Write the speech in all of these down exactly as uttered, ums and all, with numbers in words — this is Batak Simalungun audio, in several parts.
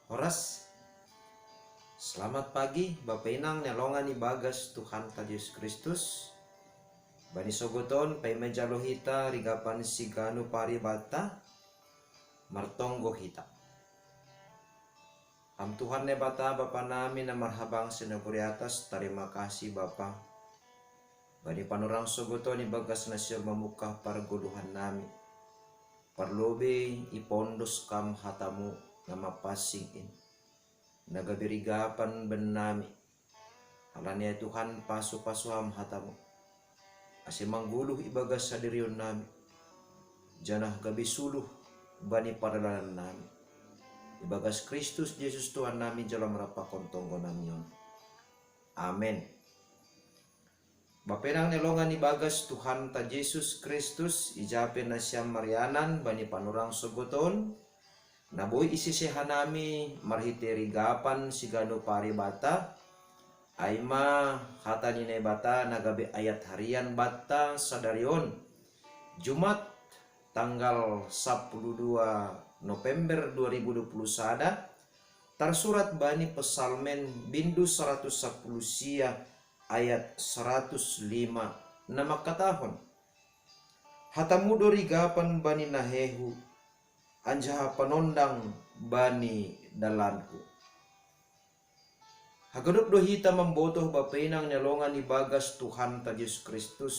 Horas. Selamat pagi, Bapa Inang ni longan ibagas Tuhanta Jesus Kristus. Bani sogoton, paima jalo hita rigapan siganu paribata, martonggo hita. Ham Tuhan Naibata, Bapa nami na marhabang si nagori atas, tarima kasih Bapa. Bani panorang sogoton ibagas na sior mamungkah pargoluhan nami. Parlobei ipondos kam hatamu na mapansing in. Na gabe rigapan bennami. Halani ai Tuhan pasu-pasu ham hatamu. Ase manggoluh ibagas sadirion nami. Janah gabe suluh bani pardalanan nami. Ibagas Kristus Jesus Tuhan nami jalo marapakon tonggo nami on. Amen. Bapa Inang ni longan ibagas Tuhanta Jesus Kristus, ija pe nasiam marianan bani panorang sogoton, na boi isese hanami marhitei rigapan siganu paribata, ai ma hata ni Naibata na gabe ayat harian banta sadari on, Jumat tanggal sapuluh dua November dua ribu dua puluh sada, tarsurat bani Psalmen bindu saratus sapuluh sia ayat saratus lima na mangkatahon, Hatamu do rigapan bani na hehu, anjaha panondang bani dalanku. Haganup do hita mambotoh Bapa Inang ni longan ibagas Tuhanta Jesus Kristus.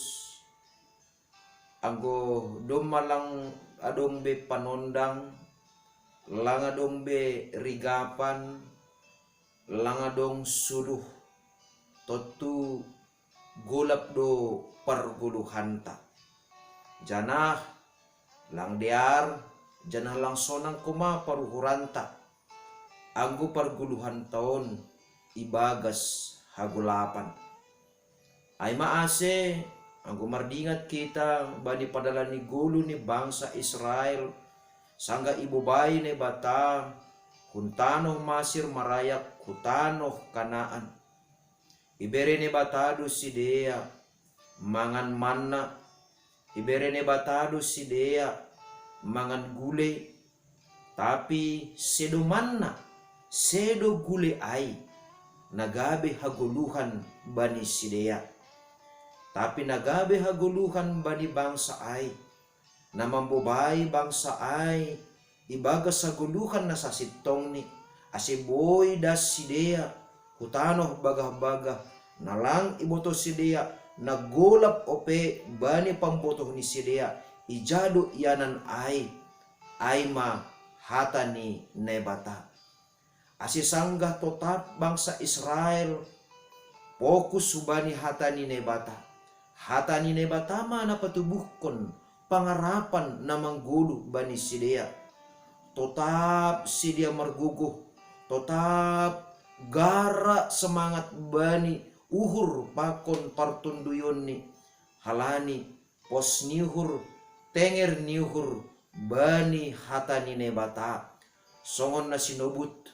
Anggo domma lang adong be panondang, lang adong be rigapan, lang adong suluh, tontu golap do pargoluhanta. Janah lang dear, janah lang sonang koma paruhuranta, anggo pargoluhanta on ibagas hagolapan. Ai ma ase, anggo mardingat hita bani padalani goluh ni bangsa Israel, sanggah ibobai Naibata hun tanoh Masir marayak hu tanoh Kanaan. Ibere Naibata do sidea mangan manna, ibere Naibata do sidea mangan gulei, tapi sedo manna, sedo gulei ai, na gabe hagoluhan bani sidea. Tapi na gabe hagoluhan bani bangsa ai, na mambobai bangsa ai ibagas hagoluhan na sasintongni, ase boi das sidea hu tanoh bagah-bagah, na lang ibotoh sidea, na golap ope bani pambotoh ni sidea, ija do ianan ai, ai ma hata ni Naibata. Ase sanggah totap bangsa Israel fokus hubani hata ni Naibata, hata ni Naibata ma na patubuhkon pangarapan na manggoluh bani sidea. Totap sidea margogoh, totap gara semangat bani uhur pakon partonduyonni, halani pos ni uhur, tenger ni uhur bani hata ni Naibata, songon na sinobut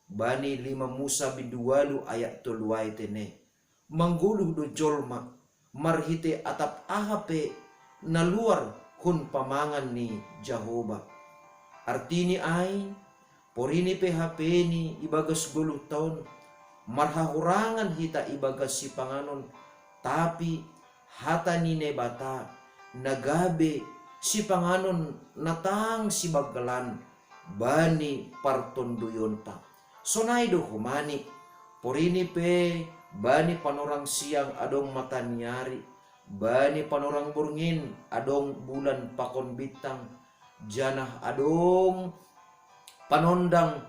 bani lima Musa bindu ualu ayat tolu ai tene, manggoluh do jolma marhitei atap aha pe na luar hun pamangan ni Jahowa. Artini ai, porini pe hapeni ibagas goluh taon, marhahurangan hita ibagas sipanganon, tapi hata ni Naibata na gabe sipanganon na tang sibanggalan bani partonduyonta. Sonai do humani, porini pe bani panorang siang adong mataniari, bani panorang borngin adong bulan pakon bintang, janah adong panondang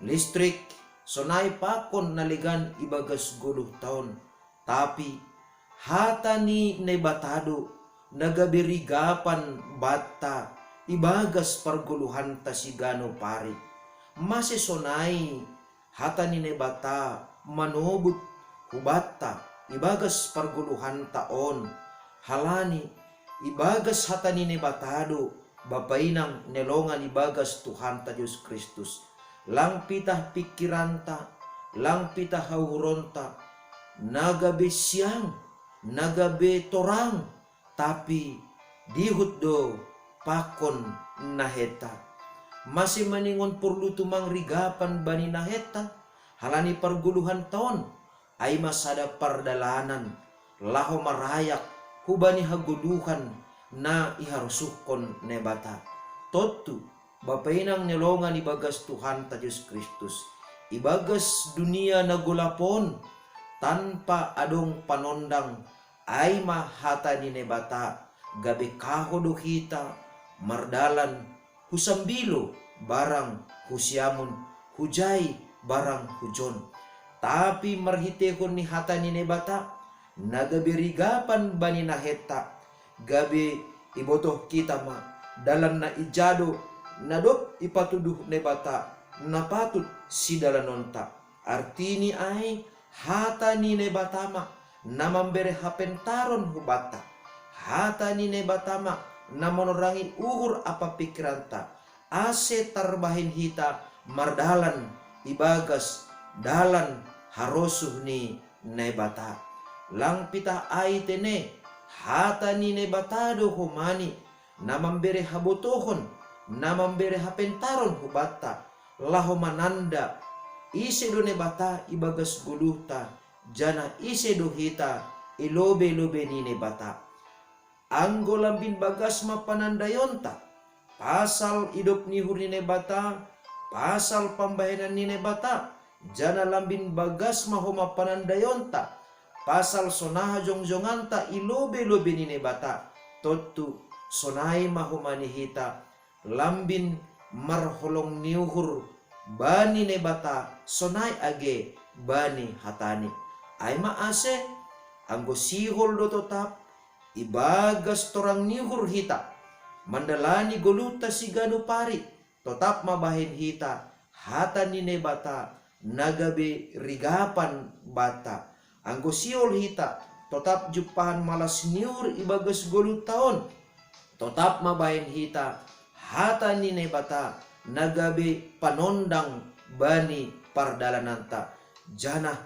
listrik, sonai pakon na legan ibagas goluh taon. Tapi hata ni Naibata do na gabe rigapan banta ibagas pargoluhanta siganup ari. Mase sonai hata ni Naibata manobut hubanta ibagas pargoluhanta on, halani ibagas hata ni Naibata do Bapa Inang ni longan ibagas Tuhanta Jesus Kristus. Lang pitah pingkiranta, lang pitah hauhuronta, na gabe siang, na gabe torang, tapi dihut do pakon naheta. mase maningon porlu tumang rigapan bani nahetta, halani pargoluhanta on, ai ma sada pardalanan laho marayak hubani hagoluhan na iharosuhkon Naibata. Tontu, bapa inang ni longan ibagas Tuhanta Jesus Kristus, ibagas dunia na golap on, tanpa adong panondang, ai ma hata ni Naibata, gabe kaho do hita mardalan husambilo barang husiamun, hujai barang hujon. Tapi marhitehon ni hata ni Naibata, na gabe rigapan bani nahetta, gabe ibotoh hita ma dalan na ija do na dob ipatuduh Naibata na patut sidalanonta. Artini ai, hata ni Naibata ma na mambere hapentaron hubanta. Hata ni Naibata ma na manorangi uhur ampa pikiranta, ase tarbahen hita mardalan ibagas dalan harosuh ni Naibata. Lang pitah ai tene, hata ni Naibata do homani na mambere habotohon, na mambere hapentaron hubanta, laho mananda ise do Naibata ibagas goluhta, janah ise do hita i lobe-lobe ni Naibata. Anggo lambin bagas ma panandaionta pasal idop ni uhur ni Naibata, pasal pambahenan ni Naibata, janah lambin bagas ma homa panandaionta pasal sonaha jongjonganta i lobe-lobe ni Naibata. Tontu, sonai ma homa ni hita lambin marholong ni uhur bani Naibata, sonai age bani hatani. Ai ma ase, anggo sihol do totap ibagas torang ni uhur hita mandalani goluhta siganup ari, totap ma bahen hita hata ni Naibata na gabe rigapan banta. Anggo sihol hita totap jumpahan malas ni uhur ibagas goluhta on, totap ma bahen hita hata ni Naibata na gabe panondang bani pardalananta. Janah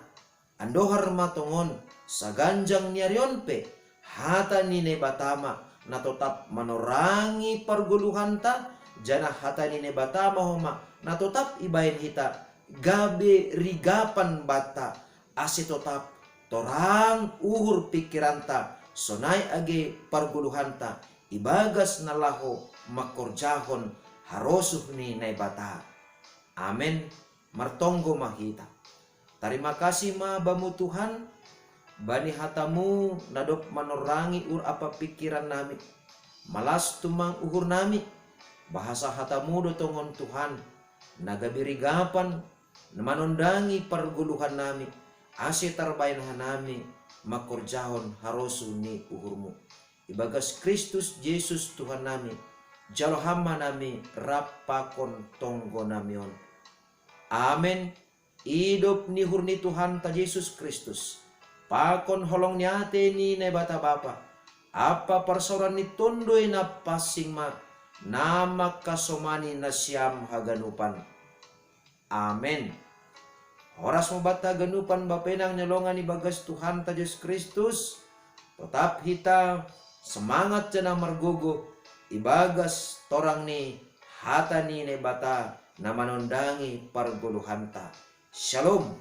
andohar ma tongon, saganjang ni ari on pe, hata ni Naibata ma na totap manorangi pargoluhanta, janah hata ni Naibata ma homa na totap ibahen hita gabe rigapan banta, ase totap torang uhur pikiranta, sonai age pargoluhanta, ibagas na laho mangkorjahon harosuh ni Naibata. Amen. Martonggo ma hita. Tarima kasih ma Bamu Tuhan, bani hatamu na dob manorangi uhur ampa pikirannami. Malas tumang uhurnami, bahasa hatamu do tongon Tuhan, na gabe rigapan na manondangi pargoluhannami, ase tarbahen hanami mangkorjahon harosuh ni uhurmu. Ibagas Kristus Jesus Tuhannami, jalo Ham ma hanami rap pakon tonggonami on. Amen. Idop ni uhur ni Tuhanta Jesus Kristus, pakon holong ni atei ni Naibata Bapa, ampa parsaoran ni Tonduy Napansing ma, na mangkasomani nasiam haganupan. Amen. Horas ma banta haganupan bapa inang ni longan ibagas Tuhanta Jesus Kristus, totap hita semangat janah margogoh ibagas torang ni hata ni Naibata na manondangi pargoluhanta. Shalom.